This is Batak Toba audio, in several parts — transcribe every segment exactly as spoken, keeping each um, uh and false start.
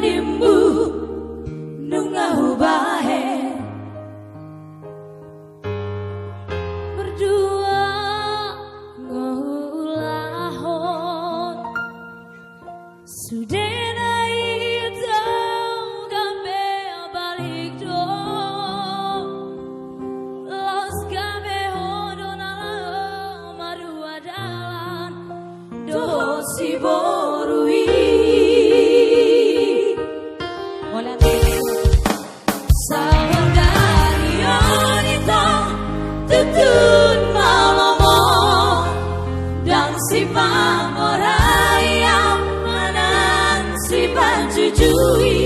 Nimmu nunga hubahen, berdua nunga huulahon. Sude na i tong gabe balik do. Laos gabe ho do na laho marua dalan dohot si boru i. Sahat ni on i tong tutun ma lomo, ndang sipangorai au manang sipanjujui.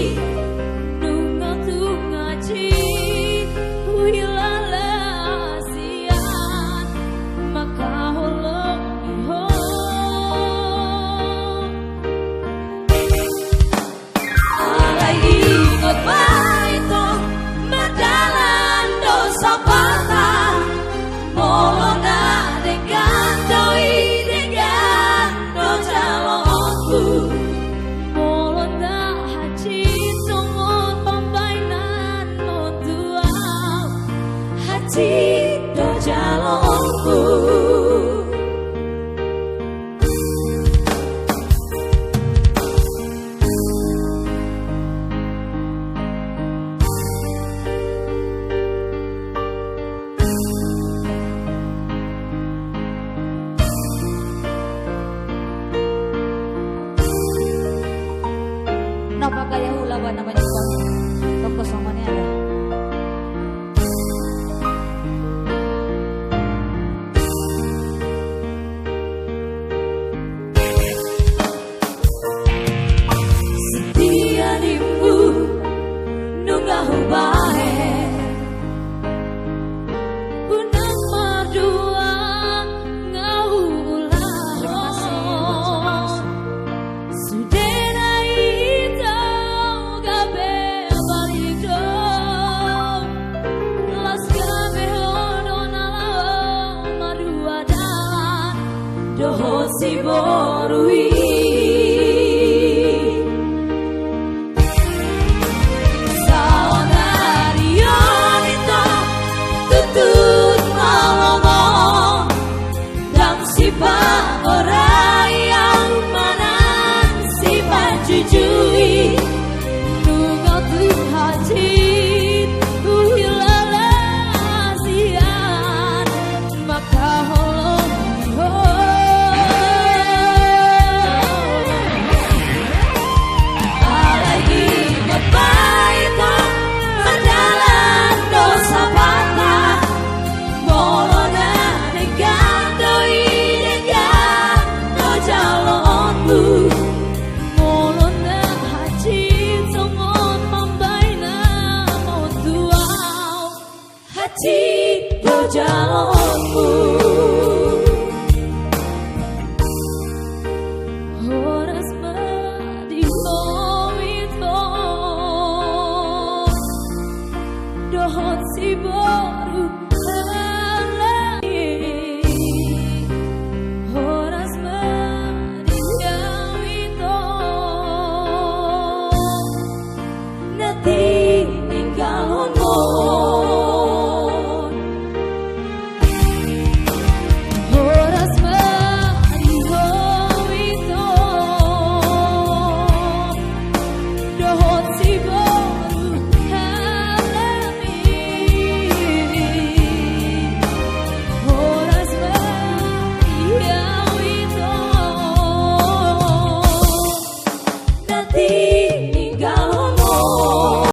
Nunga tung hansit huhilala sian mangkaholongi ho. Alai ingot ma i tong, mardalan do sapata. Molo na denggan do i, denggan do jaloonku. Molo na hansit songon pambahenanmu tu au, hansit do jaloonku. Na pagaya hula ba na manjukon toko songon i ada. Setia nimmu nunga hubahen, unang mardua nunga huulahon. Sude na i tong gabe balik do. Laos gabe ho do na laho marua dalan dohot si boru i. Saonari on i tong tutun ma lomo, ndang sipangorai au manang sipanjujui. Nunga tung hansit huhilala sian mangkaholongi ho. Alai ingot ma i tong, mardalan do sapata. Molo na denggan do i, denggan do jaloonku. Molo na hansit songon pambahenanmu tu au, hansit do jaloonku. Horas ma di ho i tong dohot si boru